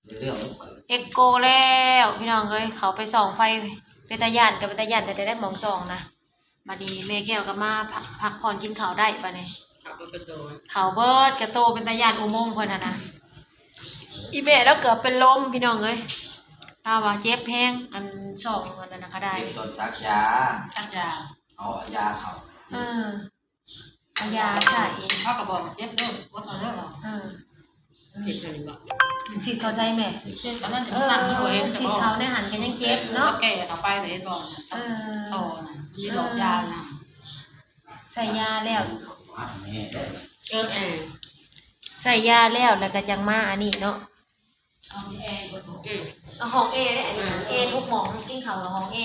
ເອັກໂກແລ້ວພີ່ນ້ອງເອີຍ ເຂົ້າໄປສ່ອງໄຟ ເປັນຕາຢ້ານ ກໍເປັນຕາຢ້ານແທ້ໆ ໄດ້ໝ່ອງສ່ອງນະ. ບັດນີ້ແມ່ແກ້ວກໍມາພັກ ພັກຜ່ອນກິນເຂົ້າໄດ້ບັດນີ້ ເຂົ້າເບິດກະໂຕ ເຂົ້າເບິດກະໂຕ ເປັນຕາຢ້ານອຸມົງເພິ່ນຫັ້ນນະ. ອີແມ່ລາວເກືອບເປັນລົມພີ່ນ້ອງເອີຍ ລາວວ່າເຈັບແຮງ ອັນ ຊ່ອງອັນນັ້ນນະ ກະໄດ້ ເຈັບຕອນສັກຢາ ສັກຢາ ເອົາຢາເຂົ້າ ເອີ ເອົາຢາໃສ່ ເຂົາກໍບອກເຈັບເດີ ອົດເອົາເດີ ເອີ ສີດເຂົານີ້ບໍ ສີດເຂົ້າໃສ່ແມ່ ສີດອັນນັ້ນ ເອີ ສີດເຂົ້າໃນຫັ້ນກໍຍັງເຈັບເນາະ ແກ້ເຂົ້າໄປເຫັນບໍ່ ເອີ ຕໍ່ນັ້ນມີດອກຢານຳ ໃສ່ຢາແລ້ວ ເອີ ໃສ່ຢາແລ້ວ ແລ້ວກໍຈັ່ງມາອັນນີ້ເນາະ. ຫ້ອງແອ ເອີ ຫ້ອງແອເດ້ ອັນນີ້ ເອີ ທຸກໝ່ອງ ກິນເຂົ້າກໍຫ້ອງແອ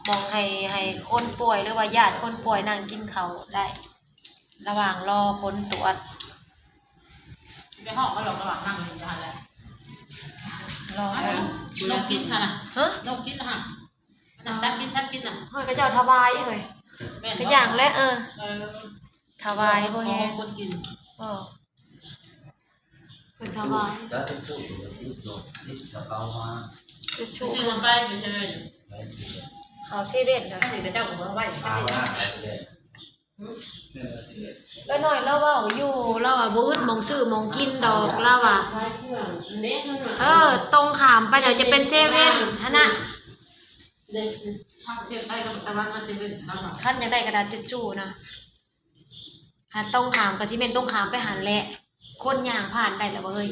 ໝ່ອງໃຫ້ ໃຫ້ຄົນປ່ວຍ ຫຼືວ່າຍາດຄົນປ່ວຍນັ່ງກິນເຂົ້າໄດ້ ລະຫວ່າງລໍຜົນຕວດ ຊິໄປຮ້ອງເຂົາດອກ ລະຫວ່າງນັ່ງຢູ່ຫັ້ນແຫຼະ ລໍ ນົກກິນຫັ້ນນະ ຮະ ນົກກິນຫັ້ນ ສັດກິນ ສັດກິນນະ ເຮີ້ຍ ເຂົາເຈົ້າຖວາຍເຮີ້ຍ ແມ່ນ ກະຢ່າງແຫຼະ ເອີ ເອີ ຖວາຍບໍ່ແຮງ ຄົນກິນ ເອີ ເພິ່ນຖວາຍ ຈະເຮັດຊູ້ ຕິດລົດ ຕິດສະເປົາມາ ເຮັດຊູ້ ຊື້ມາໄປຢູ່ເຊີຍ ເຂົ້າເຊເວັ່ນເດີ ອັນນີ້ເຂົາເຈົ້າກໍບໍ່ໄວ້ ພາມາຂາຍເຊເວັ່ນ ເອີ ນ້ອຍລາວເວົ້າຢູ່ ລາວວ່າບໍ່ອຶດໝ່ອງຊື້ໝ່ອງກິນດອກ ລາວວ່າ ເອີ ຕົງຂ້າມໄປແລ້ວຈະເປັນເຊເວັ່ນຫັ້ນນະ ຄັນຢາກໄດ້ກະດາດທິດຊູ້ນະ ຫາຕົງຂ້າມກະຊິແມ່ນຕົງຂ້າມໄປຫັ້ນແຫຼະ ຄົນຍ່າງຜ່ານໄດ້ລະບໍ່ເຮີ້ຍ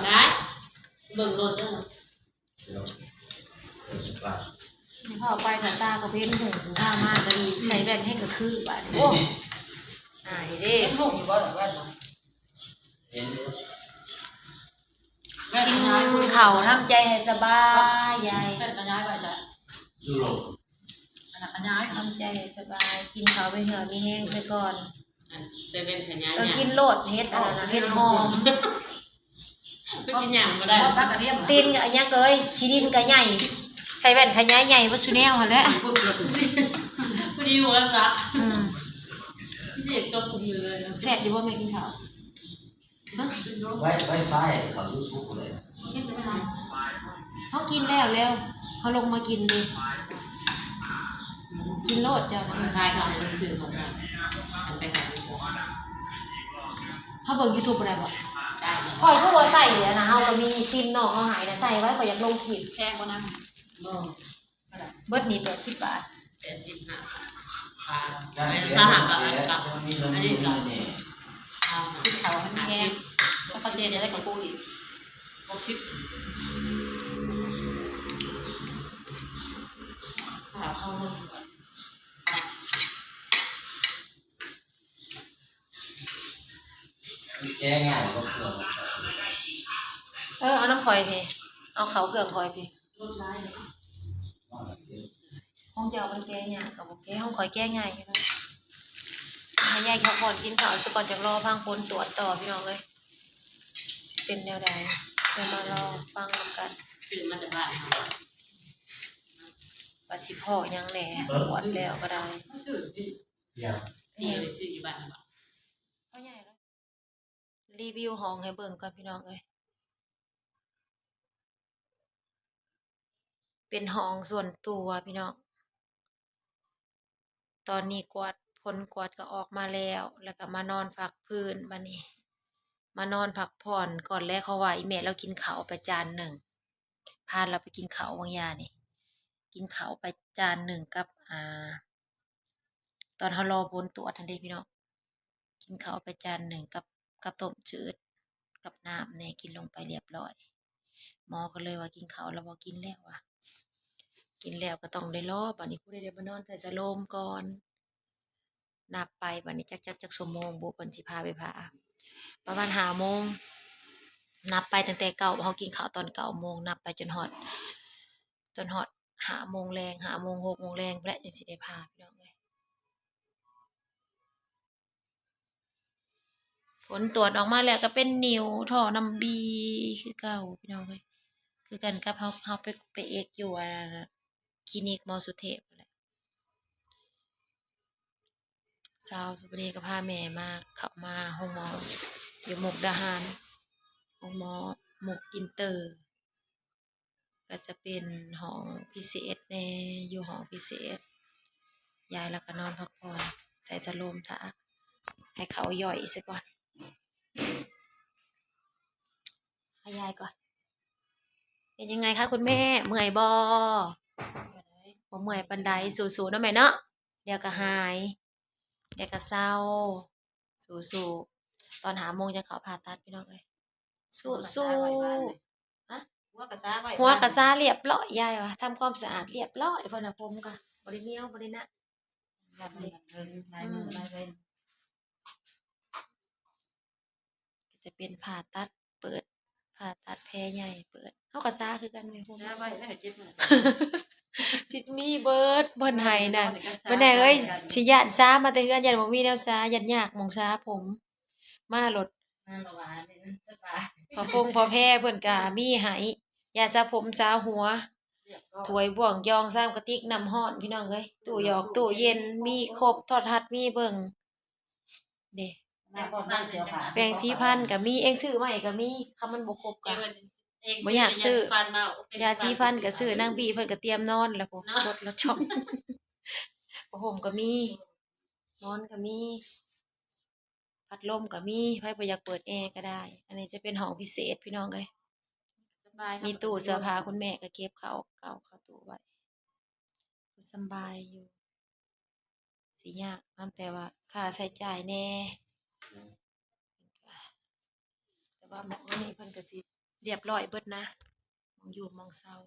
ໄດ້ ເບິ່ງລົດເດີ ເຂົ້າໄປກະຕາກະເຫັນຫຸ່ງ ພາມາກະດີ ໃສ່ແວ່ນໃຫ້ກະຄືບາດນີ້ ໂອ້ ອາຍເດ້ ເຫັນຫຸ່ງຢູ່ບໍ່ແວ່ນນະ ເຫັນຢູ່ ກິນເຂົ້າທຳໃຈໃຫ້ສະບາຍ ຍາຍ ແວ່ນຂະຫຍາຍໄວ້ຈ້ະ ຢູ່ໂລກ ອັນນັ້ນຂະຫຍາຍ ທຳໃຈໃຫ້ສະບາຍ ກິນເຂົ້າໄປເຫື່ອມີແຮງຊະກ່ອນ ອັນໃສ່ແວ່ນຂະຫຍາຍ ເອີ ຫຍັງ ກິນໂລດ ເຫັດອັນນັ້ນນະ ເຫັດຫອມ ໄປກິນຫຍັງບໍ່ໄດ້ ຕີນກະຫຍັງເອີຍ ຂີ້ດິນກະໃຫຍ່ ໃສ່ແວ່ນຂະຫຍາຍໃຫຍ່ເບິດຊູແນວຫັ້ນແຫຼະ ພໍດີຫົວສະ ອືມ ແຊບຢູ່ບໍ່ແມ່ກິນເຂົ້າ? ໄວ ໄວໄຟເຂົາຢູທູບເລີຍ ເຮົາກິນແລ້ວແລ້ວ ເຮົາລົງມາກິນເລີຍ ກິນໂລດເຈົ້ານະ ມັນຂາຍເຂົາໃຫ້ມັນຊື້ຂອງເຈົ້າ ອັນໄປຫາ ເຮົາເບິ່ງຢູທູບບໍ່ໄດ້ບໍ່? ໄດ້ ຂ້ອຍຄືບໍ່ໃສ່ອັນນະ ເຮົາກໍມີຊິມນ້ອງເຮົາໃຫ້ນະ ໃສ່ໄວ້ ຂ້ອຍຢາກລົງຄລິບ ແພງບໍ່ນະ? ບໍ່ ເບິດນີ້ແປດສິບບາດ ແປດສິບຫ້າບາດ ອັນນີ້ຊາວຫ້າບາດ ອັນນີ້ກະ ກິນເຂົ້າໃຫ້ມັນແຮງ ແລ້ວເຂົາຊິເຮັດໃຫ້ໄດ້ກະປູອີກ ຫົກສິບ ຖ້າເຮົາເບິ່ງກ່ອນ ແກະງ່າຍບໍ່ເຄື່ອງ ເອີ ເອົານຳຂ້ອຍພີ້ ເອົາເຂົ້າເຄື່ອງຂ້ອຍພີ້ ຂອງເຈົ້າມັນແກະຍາກກະບໍ່ແກະ ຂອງຂ້ອຍແກະງ່າຍຢູ່ນະ ໃຫ້ຍາຍເຂົ້າກ່ອນ ກິນເຂົ້າຊະກ່ອນ ຈັ່ງລໍຟັງຜົນຕວດຕໍ່ພີ່ນ້ອງເອີຍ ຊິເປັນແນວໃດ ດຽວມາລໍຟັງນຳກັນ ຊື້ມາແຕ່ບ້ານເຮົາ ວ່າຊິພໍ້ຫຍັງແດ່ ກວດແລ້ວກະໄດ້ ນີ້ ຊື້ຢູ່ບ້ານເຮົາ ພໍ່ໃຫຍ່ລະ ຣີວິວຫ້ອງໃຫ້ເບິ່ງກ່ອນພີ່ນ້ອງເອີຍ ເປັນຫ້ອງສ່ວນຕົວພີ່ນ້ອງ ຕອນນີ້ກວດ ຜົນກວດກໍອອກມາແລ້ວ ແລ້ວກໍມານອນພັກພື້ນ ບາດນີ້ມານອນພັກຜ່ອນກ່ອນແຫຼະ ເພາະວ່າອີ່ແມ່ລາວກິນເຂົ້າໄປຈານໜຶ່ງ ພາລາວໄປກິນເຂົ້າບາງຢ່າງນີ້ ກິນເຂົ້າໄປຈານໜຶ່ງກັບ ອ່າ ຕອນເຮົາລໍຜົນຕວດຫັ້ນເດ້ພີ່ນ້ອງ ກິນເຂົ້າໄປຈານໜຶ່ງກັບ ກັບຕົ້ມຈືດ ກັບນ້ຳແດ່ ກິນລົງໄປລຽບລ້ອຍ ໝໍກໍເລີຍວ່າ ກິນເຂົ້າແລ້ວບໍ່? ກິນແລ້ວວ່າ ກິນແລ້ວກໍຕ້ອງໄດ້ລໍ ບາດນີ້ຜູ້ໃດໄດ້ມານອນໃສ່ສະໂລມກ່ອນ ນັບໄປບາດນີ້ ຈັກ ຈັກ ຈັກຊົ່ວໂມງບຸ ເພິ່ນຊິພາໄປຜ່າ ປະມານຫ້າໂມງ ນັບໄປຕັ້ງແຕ່ເກົ້າ ເຮົາກິນເຂົ້າຕອນເກົ້າໂມງ ນັບໄປຈົນຮອດ ຈົນຮອດຫ້າໂມງແລງ ຫ້າໂມງ ຫົກໂມງແລງພຸ້ນແຫຼະ ຈັ່ງຊິໄດ້ຜ່າ ພີ່ນ້ອງເອີຍ ຜົນຕວດອອກມາແລ້ວກໍເປັນນິ້ວ ທໍ່ນ້ຳບີຄືເກົ່າ ພີ່ນ້ອງເອີຍ ຄືກັນກັບເຮົາ ເຮົາໄປ ໄປເອັກຢູ່ ອ່າ ຄລີນິກໝໍສຸເທບຫັ້ນແຫຼະ. ສາວສຸພະນີກໍພາແມ່ມາ ເຂົ້າມາໂຮງໝໍຢູ່ມຸກດາຫານ ໂຮງໝໍມຸກອິນເຕີ ກໍຈະເປັນຫ້ອງພິເສດແດ່ ຢູ່ຫ້ອງພິເສດ ຍາຍລາວກໍນອນພັກຜ່ອນ ໃສ່ສະໂລມຖ້າໃຫ້ເຂົາຍ່ອຍຊະກ່ອນ ໃຫ້ຍາຍກ່ອນ. ເປັນຍັງໄງຄະຄຸນແມ່ ເມື່ອຍບໍ່? ບໍ່ເມື່ອຍປານໃດ ສູ້ໆເນາະແມ່ເນາະ ດຽວກໍຫາຍ ດຽວກໍເຊົາ ສູ້ໆ ຕອນຫ້າໂມງຈັ່ງເຂົ້າຜ່າຕັດ ພີ່ນ້ອງເອີຍ ສູ້ໆ. ຫົວກະຊາໄວ້ ຫົວກະຊາໄວ້ ຫົວກະຊາລຽບລ້ອຍ ຍາຍວ່າ ທຳຄວາມສະອາດລຽບລ້ອຍ ເພິ່ນວ່າ ຜົມກະບໍ່ໄດ້ໜຽວ ບໍ່ໄດ້ໜັກ ກໍຈະເປັນຜ່າຕັດເປີດ ຜ່າຕັດແຜໃຫຍ່ເປີດ ເຮົາກໍຊາຄືກັນແມ່ ຜົມ ຊາໄວ້ແລ້ວໃຫ້ເຈັດມື້ ຊິມີເບີດບ່ອນໃຫ້ນັ້ນ ແມ່ເອີຍ ຊິຢ້ານຊາມາແຕ່ເຮືອນ ຢ້ານບໍ່ມີແນວຊາ ຢ້ານຍາກໝ່ອງຊາຜົມ ມາໂລດ ມາລະຫວ່າງນີ້ມັນສະບາຍ ຜ້າພົງຜ້າແພເພິ່ນກະມີໃຫ້ ຢາສະຜົມສະຫົວ ຖ້ວຍບ່ວງຢອງຊາມ ກະຕິກນ້ຳຮ້ອນ ພີ່ນ້ອງເອີຍ ຕູ້ຢອກຕູ້ເຢັນມີຄົບ ໂທລະທັດມີເບິ່ງເດ້ ແປງສີຟັນກະມີ ເອງຊື້ໃໝ່ກະມີ ຄັນມັນບໍ່ຄົບກະ ບໍ່ຢາກຊື້ ຢາສີຟັນກະຊື້ ນາງບີເພິ່ນກະຕຽມນອນແລ້ວພຸ້ນ ລົດລະຈອດ ຜ້າຫົ່ມກະມີ ໝອນກະມີ ພັດລົມກໍມີ ໃຜບໍ່ຢາກເປີດແອກໍໄດ້ ອັນນີ້ຈະເປັນຫ້ອງພິເສດພີ່ນ້ອງເອີຍ ມີຕູ້ເສື້ອຜ້າ ຄຸນແມ່ກໍເກັບເຂົ້າເກົ່າເຂົ້າຕູ້ໄວ້ ສຳບາຍຢູ່ ຊິຍາກນຳແຕ່ວ່າຄ່າໃຊ້ຈ່າຍແດ່ ແຕ່ວ່າໝ່ອງນີ້ເພິ່ນກໍຊິລຽບລ້ອຍເບິດນະ ໝ່ອງຢູ່ໝ່ອງເຊົາ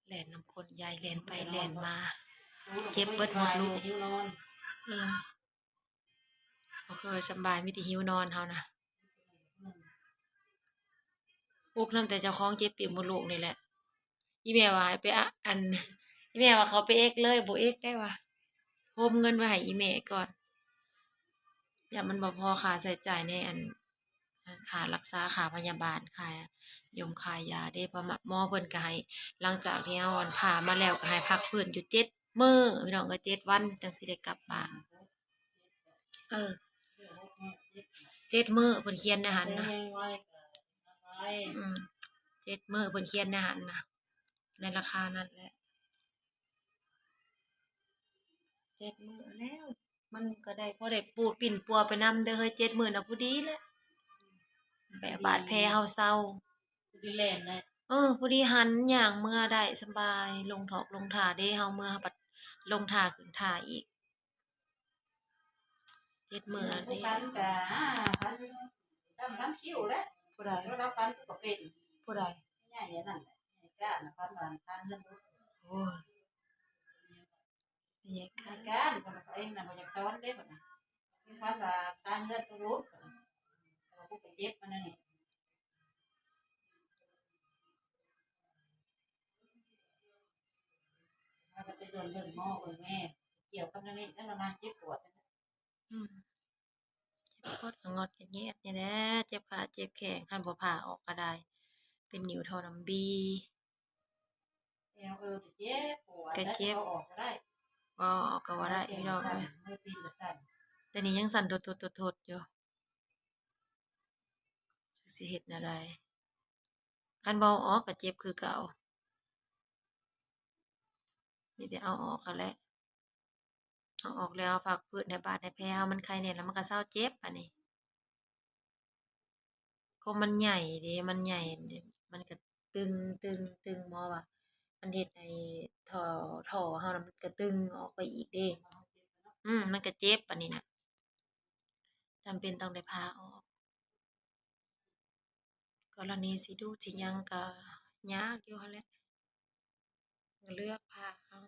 ແລ່ນນຳຄົນ ຍາຍແລ່ນໄປແລ່ນມາ ເຈັບເບິດໝົດລູກ ເອີ ບໍ່ເຄີຍສຳບາຍ ມີແຕ່ຫິວນອນເຮົານະ ອຸກນຳແຕ່ເຈົ້າຂອງເຈັບປີກມົດລູກນີ້ແຫຼະ ອີ່ແມ່ວ່າໃຫ້ໄປ ອະ ອັນ ອີ່ແມ່ວ່າເຂົາໄປເອັກເລີຍ ບໍ່ເອັກໄດ້ວ່າ ໂຮມເງິນໄວ້ໃຫ້ອີ່ແມ່ກ່ອນ ຢ້ານມັນບໍ່ພໍຄ່າໃຊ້ຈ່າຍໃນອັນ ຄ່າລັກສາ ຄ່າພະຍາບານ ຄ່າຢົມຄ່າຢາເດ້ ເພາະໝໍເພິ່ນກໍໃຫ້ ຫຼັງຈາກທີ່ເຮົາອັນຜ່າມາແລ້ວ ກໍໃຫ້ພັກຟື້ນຢູ່ເຈັດມື້ ພີ່ນ້ອງເອີຍ ເຈັດວັນ ຈັ່ງຊິໄດ້ກັບບ້ານ ເອີ ເຈັດມື້ເພິ່ນຂຽນໃນຫັ້ນນະ ອືມ ເຈັດມື້ເພິ່ນຂຽນໃນຫັ້ນນະ ໃນລາຄານັ້ນແຫຼະ ເຈັດມື້ແລ້ວ ມັນກໍໄດ້ພໍໄດ້ປູປິ່ນປົວໄປນຳເດີເຮີ້ຍ ເຈັດມື້ນະພໍດີແຫຼະ ແບບບາດແຜເຮົາເຊົາ ພໍດີແລ່ນໄດ້ ເອີ ພໍດີຫັນຍ່າງເມືອໄດ້ສະບາຍ ລົງຖອກລົງຖ້າເດ້ ເຮົາເມືອເຮົາບັດລົງຖ້າຂຶ້ນຖ້າອີກ ເຈັດມື້ອັນນີ້ ຝັນກະ ອ່າ ຝັນ ດຳ ດຳຄິ້ວແຫຼະ ຜູ້ໃດ ລາວຝັນ ກູກໍເປັນ ຜູ້ໃດ ໃຫຍ່ອັນນັ້ນແຫຼະ ໃຫຍ່ກ້ານນະ ຝັນວ່າການເງິນ ໂອ້ຍ ໃຫຍ່ກ້ານ ໃຫຍ່ກ້ານ ເພິ່ນວ່າເອງນະບໍ່ຢາກສອນເດ້ ເພິ່ນວ່າ ເພິ່ນວ່າການເງິນຕົກຫຼຸດ ເພິ່ນວ່າ ກູກໍເຈັບມັນນັ້ນນີ້ ພາກັນໄປເບິ່ງ ເບິ່ງໝໍເບິ່ງແມ່ ກ່ຽວກັບແນວນີ້ ແລ້ວລະນາງເຈັບປວດ ອືມ ເຈັບປວດກໍງອດແງດນີ້ແຫຼະ ເຈັບຂາເຈັບແຂ້ງ ຄັນບໍ່ຜ່າອອກກໍໄດ້ ເປັນນິ້ວທໍ່ນ້ຳບີ ແອວເອີ ກໍເຈັບປວດ ກໍເຈັບ ເອົາອອກບໍ່ໄດ້ ເອົາອອກກໍບໍ່ໄດ້ ພີ່ນ້ອງເອີຍ ມືຕີນກໍສັ່ນ ແຕ່ນີ້ຍັງສັ່ນທົດໆໆໆຢູ່. ຈັກຊິເຮັດແນວໃດ ຄັນບໍ່ເອົາອອກກໍເຈັບຄືເກົ່າ ມີແຕ່ເອົາອອກຫັ້ນແຫຼະ ເອົາອອກແລ້ວພັກຟື້ນໃຫ້ບາດໃຫ້ແຜເຮົາມັນໄຄແດ່ ແລ້ວມັນກໍເຊົາເຈັບບາດນີ້ ຄົມມັນໃຫຍ່ເດ້ ມັນໃຫຍ່ ມັນກໍຕຶງໆໆ ໝໍວ່າມັນເຮັດໃຫ້ທໍ່ ທໍ່ເຮົານະ ມັນກໍຕຶງອອກໄປອີກເດ້ ອືມ ມັນກໍເຈັບບາດນີ້ນະ ຈຳເປັນຕ້ອງໄດ້ຜ່າອອກ ກໍລະນີຊິດູດຊິຫຍັງກໍຍາກຢູ່ຫັ້ນແຫຼະ ກໍເລືອກຜ່າເອົາ.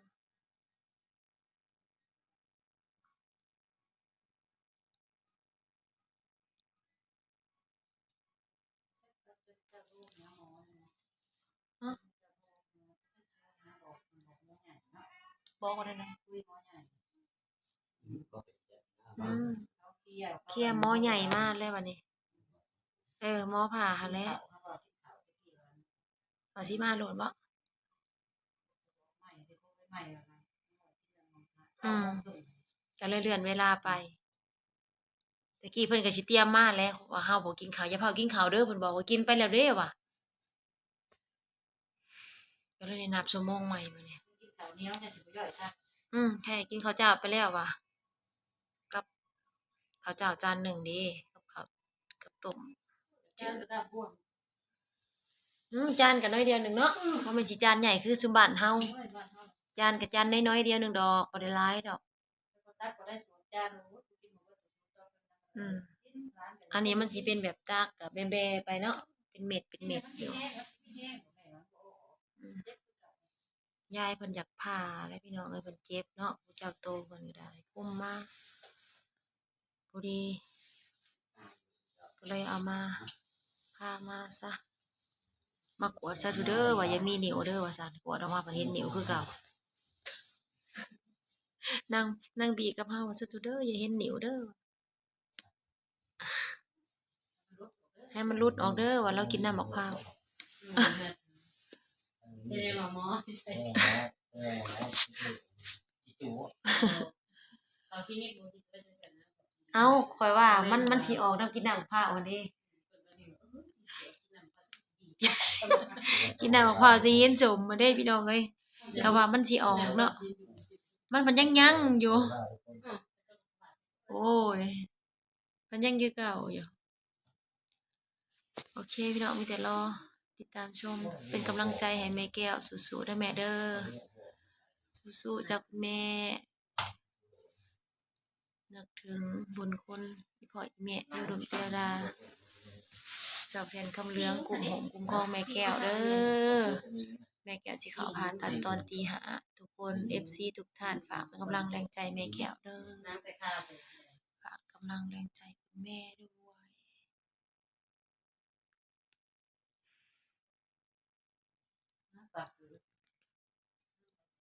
ບອກວ່າແນວໃດ? ອືມ ເຄຍໝໍໃຫຍ່ມາແລ້ວບາດນີ້ ເອີ ໝໍຜ່າຫັ້ນແຫຼະ ວ່າຊິມາໂລດບໍ? ອືມ ກໍເລີຍເລື່ອນເວລາໄປ. ແຕ່ກີ້ເພິ່ນກໍຊິຕຽມມາແຫຼະ ວ່າເຮົາບໍ່ກິນເຂົ້າ ຢ່າຟ້າວກິນເຂົ້າເດີ ເພິ່ນບອກວ່າກິນໄປແລ້ວເດ້ວ່າ ກໍເລີຍໄດ້ນັບຊົ່ວໂມງໃໝ່ມື້ນີ້ ກິນເຂົ້າໜຽວຈັ່ງຊິບໍ່ຍ່ອຍຊະ ອືມ ໃຊ່ ກິນເຂົ້າເຈົ້າໄປແລ້ວວ່າ ກັບເຂົ້າເຈົ້າຈານໜຶ່ງເດ້ ກັບເຂົ້າ ກັບຕົ້ມ ຈານກໍນັບບ່ວງ ອືມ ຈານກໍໜ້ອຍດຽວໜຶ່ງເນາະ ອືມ ບໍ່ແມ່ນຊິຈານໃຫຍ່ຄືຊຸມບ້ານເຮົາ ໂອ້ຍ ບ້ານເຮົາ ຈານກໍຈານນ້ອຍໆດຽວໜຶ່ງດອກ ບໍ່ໄດ້ຫຼາຍດອກ ແລ້ວກໍຕັກກໍໄດ້ສອງຈານ ໂອ້ຍ ກິນບໍ່ເບິດ ອືມ ອັນນີ້ມັນຊິເປັນແບບຕັກກັບແບໆໄປເນາະ ເປັນເມັດ ເປັນເມັດຢູ່ ອືມ ຍາຍເພິ່ນຢາກຜ່າແຫຼະພີ່ນ້ອງເອີຍ ເພິ່ນເຈັບເນາະ ຜູ້ເຈົ້າໂຕເພິ່ນກໍໄດ້ ກຸມມາ ພໍດີ ກໍເລີຍເອົາມາ ພາມາຊະ ມາກວດຊະທຸເດີ ວ່າຢ່າມີນິ້ວເດີວ່າຊັ້ນ ກວດອອກມາພັດເຫັນນິ້ວຄືເກົ່າ ນາງ ນາງບີກັບເຮົາວ່າຊະທຸເດີ ຢ່າເຫັນນິ້ວເດີ ໃຫ້ມັນຫຼຸດອອກເດີ ວ່າລາວກິນນ້ຳໝາກພ້າວ ໃສ່ໃນໝໍ ໃສ່ ເອົາ ຂ້ອຍວ່າມັນ ມັນຊິອອກນຳກິນນ້ຳມະພ້າວຫັ້ນເດ້ ກິນນ້ຳມະພ້າວຊິເຫັນສົມຫັ້ນເດ້ພີ່ນ້ອງເອີຍ ກໍວ່າມັນຊິອອກເນາະ ມັນພັດຍັງຍັງຢູ່ ໂອ້ຍ ມັນຍັງຄືເກົ່າຢູ່. ໂອເຄພີ່ນ້ອງ ມີແຕ່ລໍຕິດຕາມຊົມ ເປັນກຳລັງໃຈໃຫ້ແມ່ແກ້ວ ສູ້ໆເດີແມ່ເດີ ສູ້ໆ ເຈົ້າແມ່ ນຶກເຖິງບຸນຄຸນ ອີພໍ່ອີແມ່ ຢູ່ດົນເທວດາ ເຈົ້າແຜ່ນຄຳເຫຼືອງ ກຸມຫົ້ມກຸມຄອງແມ່ແກ້ວເດີ ແມ່ແກ້ວຊິເຂົ້າຜ່າຕັດຕອນຕີຫ້າ ທຸກຄົນ ເອັຟຊີ ທຸກທ່ານ ຝາກເປັນກຳລັງແຮງໃຈແມ່ແກ້ວເດີ ຝາກກຳລັງແຮງໃຈ ແມ່